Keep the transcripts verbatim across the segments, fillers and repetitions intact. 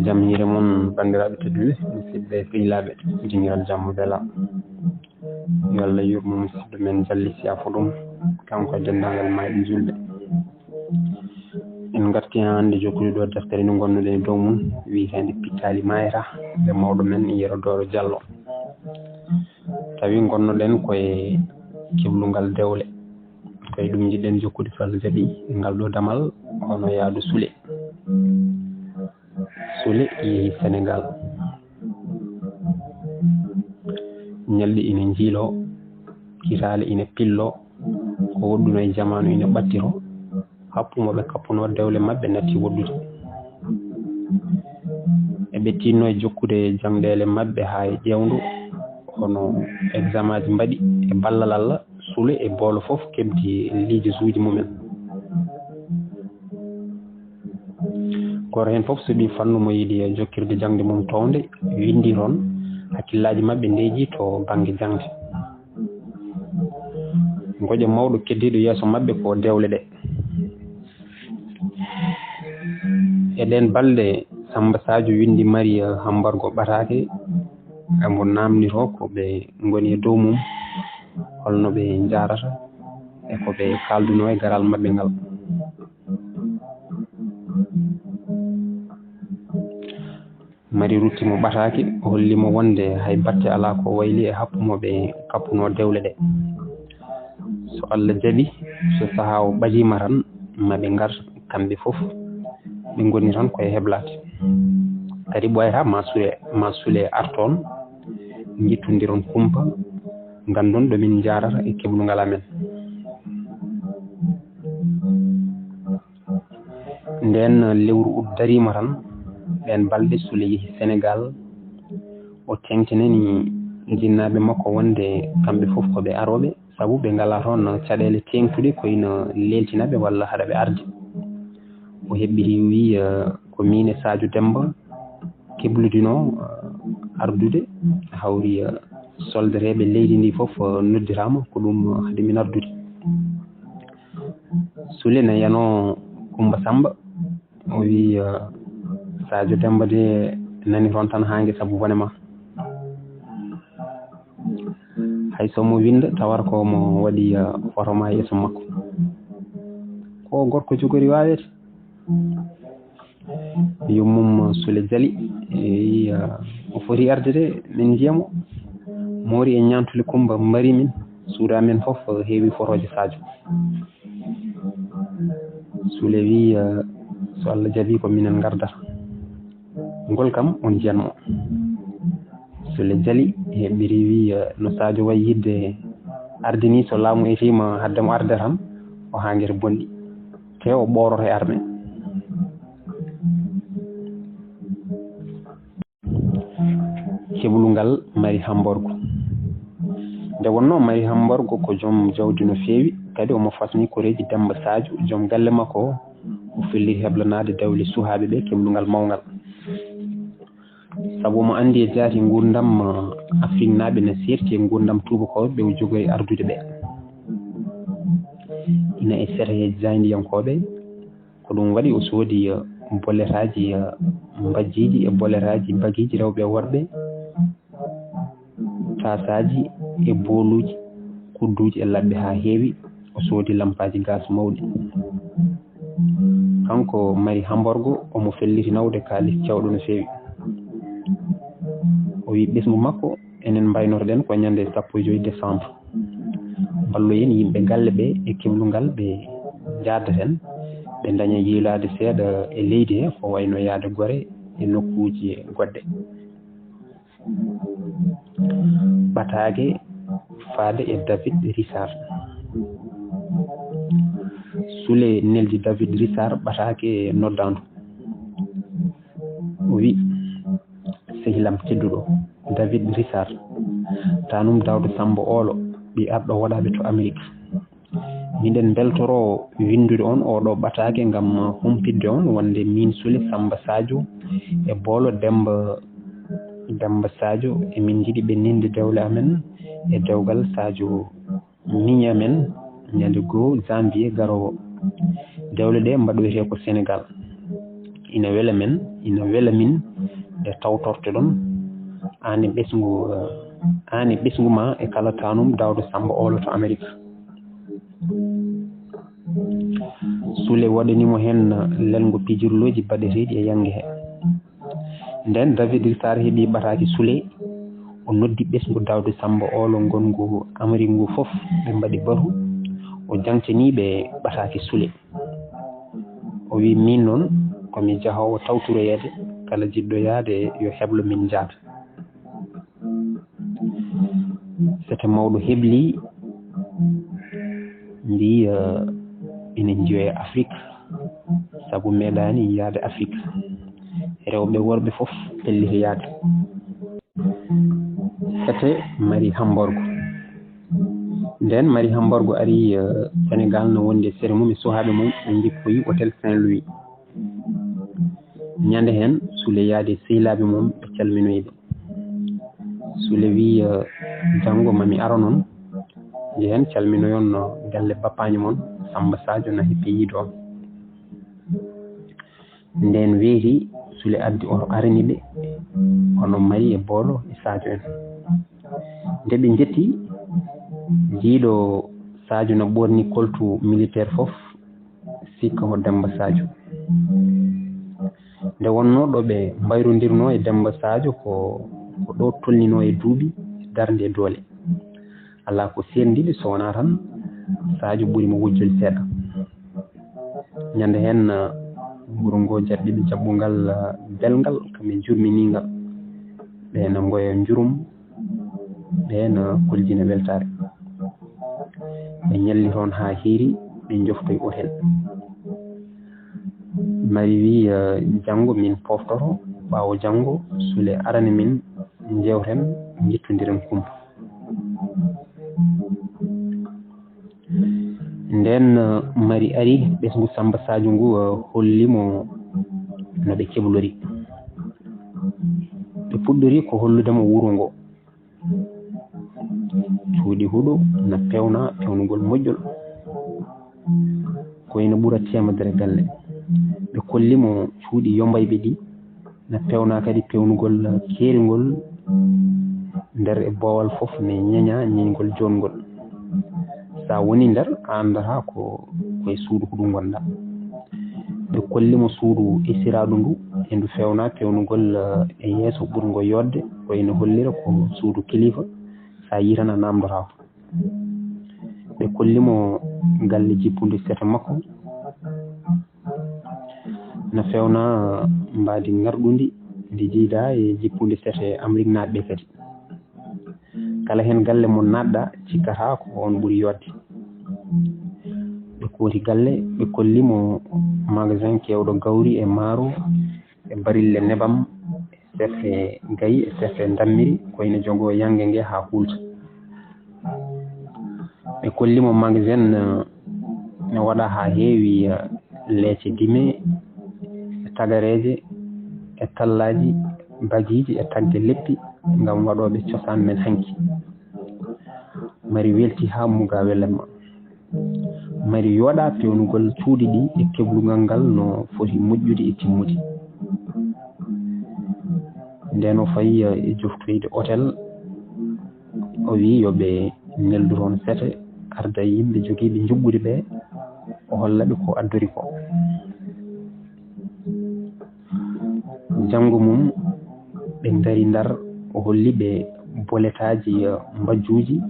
Jam hiire mon, banndiraaɓe tedduɓe, musidɓe sehilaaɓe, dingiral jam wela. Yo Allah yurmo musidɗo men Jalli Siya Fodum, kanko e denndaangal maayɓe juulɓe. En ngartii hannde jokkude ɗo deftere nde ngonnoɗen e dow mum, wiyeteende Pittaali Maayata, nde mawɗo men Yero Dooro Jallo. Tawi ngonnoɗen ko e keblungal dewle. Ko e ɗum njiɗɗen jokkude, so Allah jaɓi, e ngal ɗo damal, hono yaadu Sule. Sule yehi Senegaal. Ñalɗi ina njiiloo, kitaale ina pilloo, ko woɗɗunoo e jamaanu ina ɓattiroo. Happu mo ɓe kappunoo dewle maɓɓe natti woɗɗude. Eɓe tiinnoo e jokkude jaŋɗeele maɓɓe haa e ƴeewndu, kono eksamaaji mbaɗi e ballal Allah, Sule e Boolo fof keɓdi lijaasuuji mumen. Gooto heen fof suɓii fannu mo yiɗi jokkirde jaŋde mum toownde, winndi toon hakkillaaji maɓɓe ndeeƴi to bannge jaŋde. Ngoƴa mawɗo keddiiɗo yeeso maɓɓe ko dewle ɗe. E ɗeen balɗe, Sammba Sadio winndi Mari Hambargo ɓataake, e mbo naamnitoo ko ɓe ngoni e dow mum, holno ɓe njaarata, e ko ɓe kaaldunoo e garal maɓɓe ngal. Mari rutti mo ɓataake, o holli mo wonde hay batte alaa ko wayli e happu mo ɓe kappunoo dewle ɗe. So Allah jaɓi, so sahaa o ɓadiima tan, ma ɓe ngar kamɓe fof. Ɓe ngoni tan ko e heblaade. Kadi ɓooyata ma Sule, ma Sule ar toon, njittondiron kumpa, nganndon ɗo min njaarata e keblungal amen. Ndeen lewru ut dariima tan, ɗeen balɗe Sule yehi Senegaal. O teeŋtinani jinnaaɓe makko wonde kamɓe fof ko ɓe arooɓe, sabu ɓe ngalaa toon caɗeele teeŋtuɗe ko ina leeltina ɓe walla haɗa ɓe arde. O heɓɓiti, o wiyi, eh, ko miin e Sadio Demmba kebludinoo, eh, ardude, hawri, eh, soldareeɓe leydi ndi fof, eh, noddiraama, ko ɗum, eh, haɗi min ardude. Sule na yanoo Kummba Sammba, o wiyi, eh, Sadio Demmba de nani toon tan haa nge sabu bone ma. Hay so mo winnda tawata ko mo waɗi, eh, foto ma yeeso makko. Ko gorko jogori waawede. Yummum Sule Jali, eyi, o foti arde de, min njiya mo. Moori e ñaantuli Kummba mbari min, suudu amen fof heewi fotooji Sadio. Sule wi, so Allah jaɓi ko minen ngardata. Ngol kam on njiyan mo. Sule Jali heɓɓiri wi, no Sadio wayi yiɗde arde ni, so laamu etiima hadde mo arde tan, o haa ngete bonɗi. Te o ɓooroto e arme. Keblungal Mari Hamborgo. Nde wonnoo Mari Hamborgo ko joom jawdi no feewi, kadi omo fasni koreeji Demmba Sadio, joom galle makko o, o felliti heblanaade dawle suhaaɓe ɓe keblungal mawngal. Sabu omo anndi e jaati nguurndam, eh, Afriknaaɓe na seerti e nguurndam tuubakooɓe ɓe o jogori ardude ɓe. Ina e sete e jaayndiyankooɓe, ko ɗum waɗi o soodi, eh, boletaaji, eh, mbajjiiji e boletaaji bagiiji rewɓe e worɓe, taasaaji e booluuji, kudduuji e laɓɓe haa heewi, o soodi lampaaji gaas mawɗi. Kanko Mari Hamborgo, omo felliti nawde kaalis cewɗo no feewi. O wi ɓesngu makko, enen mbaynotoɗen ko ñande sappo e joy décembre. Mballoyen yimɓe galle ɓe e keblungal ɓe njaadaten, ɓe ndaña yiilaade seeɗa e leydi he, ko wayno yaade Gore e nokkuuji goɗɗe. Ɓataake faade e David Richard. Sule neldi David Richard ɓataake noddaandu. O wi, "Sehilam tedduɗo, David Richard, tanum Dawda Samba Oolo, ɓi arɗo waɗaaɓe to Amerik. Miɗen mbeltoroo winndude on oo ɗoo ɓataake ngam humpitde on wonde miin Sule Samba Sadio e Boolo Demmba, Demmba Sadio, emin njiɗi ɓenninde dewle amen e dewgal Sadio miñi amen ñande goo janvier garoowo. Dewle ɗe mbaɗoytee ko Senegal." ina wela men, ina wela min nde tawtortoɗon aan e ɓesngu, eh, aan e ɓesngu ma e kala taanum Daawda Sammba Oolo to Amerik. Sule waɗani mo heen lelngo pijirlooji baɗeteeɗi e yannge he. Ndeen David Ritar heɓi ɓataaki Sule, o noddi ɓesngu Daawda Sammba Oolo ngonngu Amerik ngu fof, ɓe mbaɗi batu, o jaŋtanii ɓe ɓataaki Sule. O wi, "Miin noon, ko mi jahoowo tawtoroyeede, kala jiɗɗo yahde yo heblo min njaada." Sete mawɗo hebli, mbi, eh, ina njiyoya Afrik, sabu meeɗaani yahde Afrik. Rewɓe worɓe fof pelliti yahde. Sete mari Hamborgo. Ndeen mari Hamborgo ari, eh, Senegal, no wondi e sere mum e suhaaɓe mum, ɓe njippoyi Hotel Saint Louis. Ñande heen, Sule yaadi e sehilaaɓe mum, ɓe calminoyi ɓe. Sule wi, eh, "Janngo ma mi aro noon, njehen calminoyon no galle bappaanjo mon, Sammba Sadio na he pays ɗo." Ndeen weeti, Sule addi oto arani ɓe, hono Mari e Boolo e Sadio en. Nde ɓe njetti, jiiɗo Sadio na ɓorni koltu militaire fof, sikka ko Demba Sadio. Nde wonnoo ɗo ɓe mbayrondirnoo e Demba Sadio ko, ko ɗo tolninoo e duuɓi, e darnde e doole. Alaa ko seerndi ɓe so wonaa tan Sadio ɓuri mo wujjude seeɗa. Ñande heen, wuro ngo jaɓɓiɓe jaɓɓungal belngal, kam e jurminiingal. Ɓe na ngoya njurum, ɓe na koljina weltaare. Ɓe ñalli toon haa hiiri, ɓe njoftoyi otel. Mari wi, eh, "Janngo min poftoto, ɓaawo janngo Sule arani min, njeewten, njittondiren kumpa." Ndeen, eh, Mari ari, ɓesngu Sammba Sadio ngu, eh, holli mo no ɓe keblori. Ɓe puɗɗori ko hollude mo wuro ngo. Cuuɗi huɗo na peewna peewnugol moƴƴol. Ko ina ɓura teemedere galle. Ɓe kolli mo cuuɗi yombayɓe ɗi, na peewna kadi peewnugol keerungol nder e boowal fof ne ñeña ñeñgol joɗngol. Sa woni nder, a anndata ko, ko e suudu huɗo ngonɗa. Ɓe kolli mo suudu esiraaɗo ndu, e ndu feewna peewnugol, eh, e yeeso ɓurngo yooɗde, ko ina hollira ko suudu kilifa, sa yii tan a naamndotaako. Ɓe kolli mo galle jippunde sete makko, na feewna mbaadi ŋarɗundi ndi jiida e jippunde sete Ameriknaaɓe ɓe kadi. Kala heen galle mo naatɗa, cikkata ko oon ɓuri yooɗde. Ɓe kooti galle, ɓe kolli mo magasin keewɗo gawri e maaro, e barille nebam, e serte gayi, e serte ndammiri, ko ina jogoo yannge nge haa huulta. Ɓe kolli mo magasin, eh, ne waɗa haa heewi, eh, leece dime, e tagareeje, e tallaaji, bagiiji, e tagde leppi ngam waɗooɓe cosaan men hanki. Mari welti haa muga welemma. Mari yooɗa peewnugol cuuɗi ɗi e keblungal ngal no foti moƴƴude e timmude. Nden o fayi, eh, e joftoyde otel, o wi yo ɓe neldu toon sete, arda e yimɓe jogiiɓe njuɓɓudi ɓe, o holla ɓe ko addori ko. Janngo mum, ɓe ngari Ndar, o holli ɓe boletaaji, eh, mbajjuuji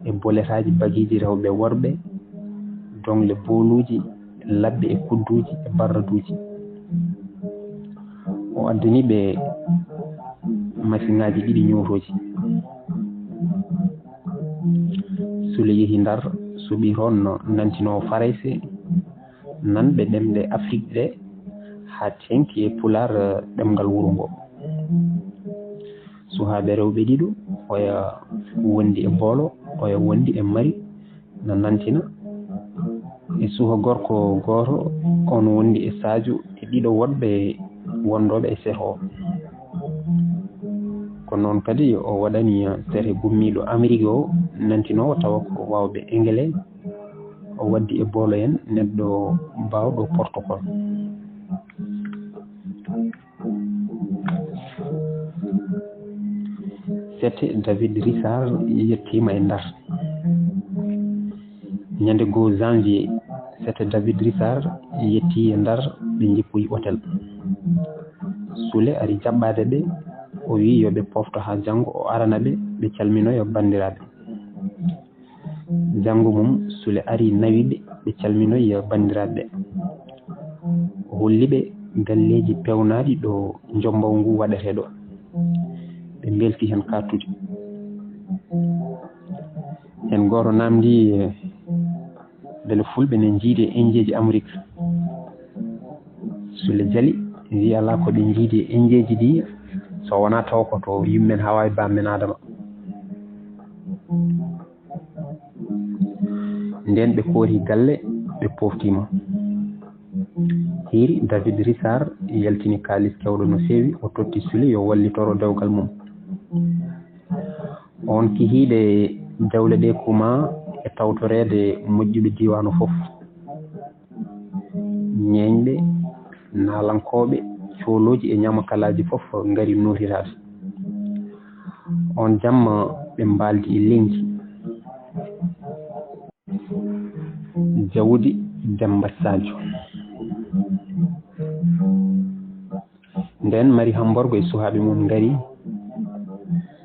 e boletaaji bagiiji rewɓe worɓe, doŋle booluuji, labbe e kudduuji e barraduuji. O addani ɓe masiŋaaji ɗiɗi ñootooji. Sule yehi Ndar, suɓi toon no nantinoowo Farayse, nanɓe ɗemɗe Afrik ɗe, haa teŋti e Pulaar, eh, ɗemngal wuro ngo. Suhaaɓe rewɓe ɗiɗo, oya wondi e Boolo, oya wondi e Mari, na nantina. E suka gorko gooto, on wondi e Sadio e ɗiɗo woɗɓe wondooɓe e seto o. Ko noon kadi o waɗani sete gummiiɗo Amerik o, nantinoowo tawa ko waawɓe Engele, o waddi e Boolo en neɗɗo baawɗo protocole. Sete David Richard yettiima e Ndar. Ñande goo janvier, Sete David Richard yettii e Ndar, ɓe njippoyi otel. Sule ari jaɓɓaade ɓe, o wiyi yo ɓe pofto haa janngo, o arana ɓe, ɓe calminoya banndiraaɓe. Janngo mum, Sule ari nawi ɓe, ɓe calminoya banndiraaɓe ɓe. O holli ɓe galleeji peewnaaɗi ɗo njombaw ngu waɗetee ɗo. Ɓe mbelti heen kaartuuji. Heen gooto naamndii, eh, mbele fulɓe ne njiidi e enjeeji Amrik. Sule jali, wiyi alaa ko ɓe njiidi e enjeeji ɗi, so wonaa taw ko to yummen Hawaa e bammen Aadama. Ndeen ɓe koori galle, ɓe poftiima. Hiiri, David Richard yaltini kaalis keewɗo no feewi, o totti Sule yo wallitoro dewgal mum. Oon kihiiɗe dewle ɗe kuma e tawtoreede moƴƴuɓe diiwaanu fof. Ñeeñɓe, naalankooɓe, coolooji e ñamakalaaji fof ngari nootiraade. Oon jamma ɓe mbaaldi e lenngi. Jawdi Demmba Sadio. Ndeen Mari Hamborgo e suhaaɓe mum ngari,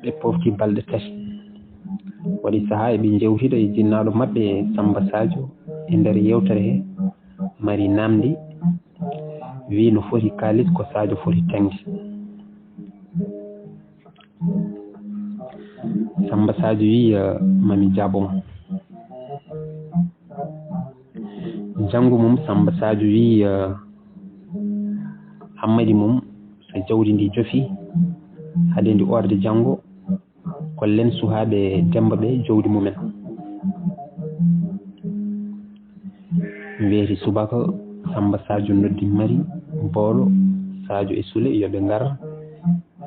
ɓe pofti balɗe tati. Waɗi sahaa eɓe njewtida e jinnaaɗo maɓɓe Sammba Sadio. E nder yeewtere he, Mari naamndi, wiyi no foti kaalis ko Sadio foti teŋde. Sammba Sadio wiyi, eh, mami jaabo ma. Janngo mum, Sammba Sadio wiyi, eh, Hammadi mum, so jawdi ndi jofi, hade ndi orde janngo, kollen suhaaɓe Demmba ɓe jawdi mumen. Weeti subaka, Sammba Sadio noddi Mari, Boolo, Sadio e Sule yo ɓe ngar,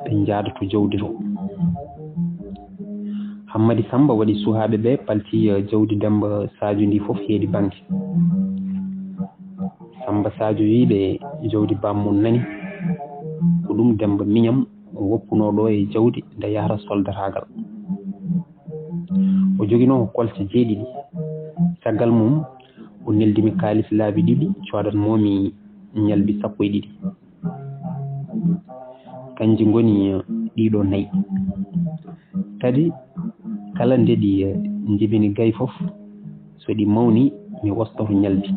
ɓe njaada to jawdi to. Hammadi Sammba waɗi suhaaɓe ɓe palti, eh, jawdi Demmba Sadio ndi fof heedi bannge. Sammba Sadio wiyi ɓe jawdi bammum nani, ko ɗum Demmba miñam woppunoo ɗo e jawdi nde yahata soldataagal. O joginoo ko kolte jeeɗiɗi. Caggal mum, o neldi mi kaalis laabi ɗiɗi, coodat moomi ñalbi sappo e ɗiɗi. Kanji ngoni, eh, ɗiɗo nayi. Kadi, kala nde ɗi, eh, njibini gay fof, so ɗi mawni, mi wostoto ñalbi.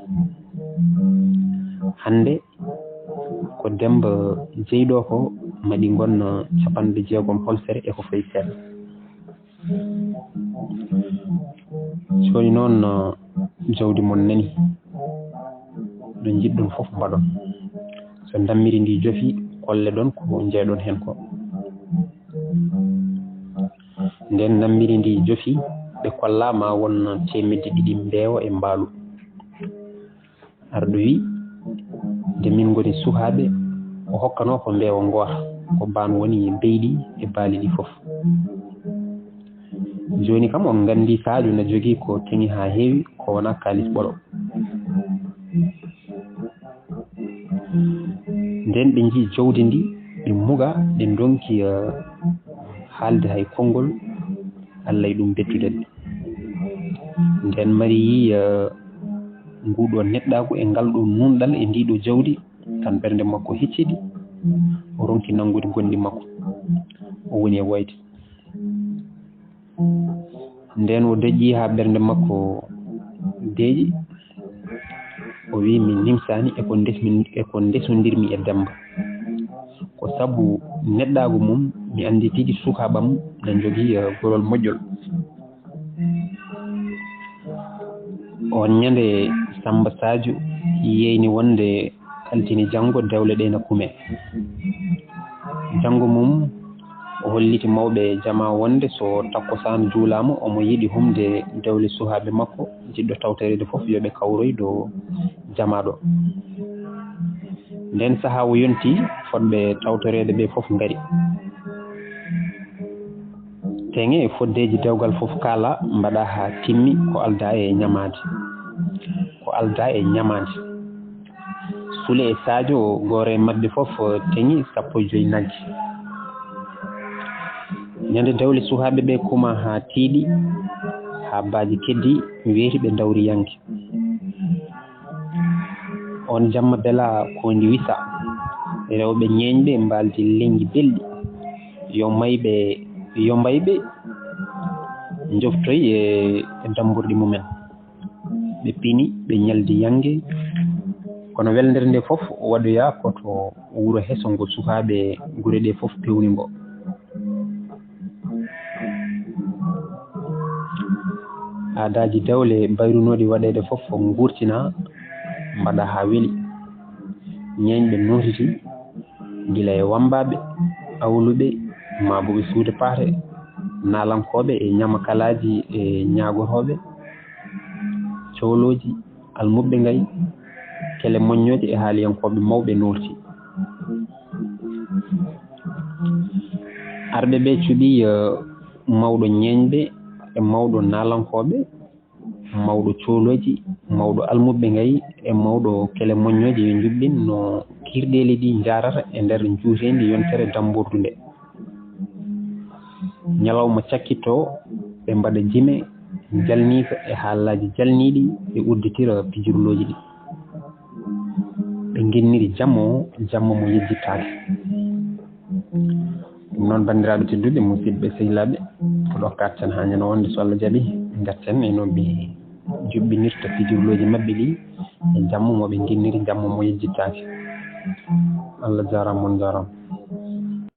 Hannde, ko Demmba jeyɗo ko, ma ɗi ngon, eh, capanɗe jeegom holsere e ko fayi seeɗa. Jooni noon, no jawdi mon nani, no njiɗɗon fof mbaɗon. So ndammiri ndi jofi, kolle ɗon ko njeyɗon heen ko. Nden ndammiri ndi jofi, ɓe kollaa ma won teemedde ɗiɗi mbeewa e mbaalu. Arɗo wi, nde min ngoni suhaaɓe, o hokkanoo ko mbeewa ngoota, ko baan woni beyɗi e baali ɗi fof. Jooni kam on nganndi Sadio na jogii ko teŋi haa heewi, ko wonaa kaalis ɓolo. Nden ɓe njii jawdi ndi, ɓe muga, ɓe ndonki, eh, haalde hay konngol, Allah e ɗum bettude ɓe. Nden Mari yii, eh, nguɗo neɗɗaagu e ngal ɗo nunɗal e ndiɗo jawdi, tan ɓernde makko hecciɗi, o ronki nanngude gonɗi makko. O woni e woyde. Nden o deƴƴi haa ɓernde makko deeƴi. O wi, "Mi nimsaani e ko ndesmi-, e ko ndesondirmi e Demmba. Ko sabu neɗɗaagu mum, mi anndi tigi sukaaɓam na njogii, eh, gorol moƴƴol." Oon ñande, Sammba Sadio yeeyni wonde altine janngo dewle ɗe na kume. Janngo mum, o holliti mawɓe jamaa wonde so takkusaan juulaama, omo yiɗi humde dewle suhaaɓe makko, jiɗɗo tawtoreede fof yo ɓe kawroy ɗo jamaa ɗo. Nden sahaa o yonti, fotɓe tawtoreede ɓe fof ngari. Teŋe e foddeeji dewgal fof kaala, mbaɗa haa timmi ko aldaa e ñamaande. Ko aldaa e ñamaande. Sule e Sadio, gooto e maɓɓe fof teŋi sappo e joy nagge. Ñande dawle sukaaɓe ɓe kuma haa tiiɗi, haa baaji keddi weeti ɓe dawri yanke. On jamma bela kondi wisa, rewɓe ñeeñɓe mbaldi lengi belɗi, yo mayɓe, yo mbayɓe njoftoy e, e damburɗi mumen. Ɓe pini, ɓe ñaldi yange. Kono welndere nde fof waɗoya ko to wuro heso ngo sukaaɓe gure ɗe fof pewni ngo. Aadaaji dawle bayrunooɗi waɗeede fof nguurtina, mbaɗa haa weli. Ñeeñɓe nootiti, gila e wammbaaɓe, awluɓe, maa bo ɓe suude paate, naalankooɓe e ñamakalaaji e ñaagotooɓe, cowlooji, almuɓɓe ngay, kele moññooje e haaliyankooɓe mawɓe nooti. Arɓe ɓe cuɓi, eh, mawɗo ñeeñɓe e mawɗo naalankooɓe, mawɗo cowlooji, mawɗo almuɓɓe ngay e mawɗo kele moññooje yo njuɓɓin no kiirɗeeli ɗi njaarata e nder njuuteendi yontere dambordu nde. Ñalawma cakkitoo, ɓe mbaɗa jime jalniika e haalaaji jalniiɗi, ɓe udditira pijirlooji ɗi. Ɓe ngenniri jamma o, jamma mo yejjittaake. Ɗum noon, banndiraaɓe tedduɓe, musidɓe sehilaaɓe, ko ɗo katten haa ñande wonde, so Allah jaɓi, ngatten e no ɓe juɓɓinirta pijirlooji maɓɓe ɗi e jamma mo ɓe ngenniri, jamma mo yejjittaake. Allah jaaraama, on jaaraama.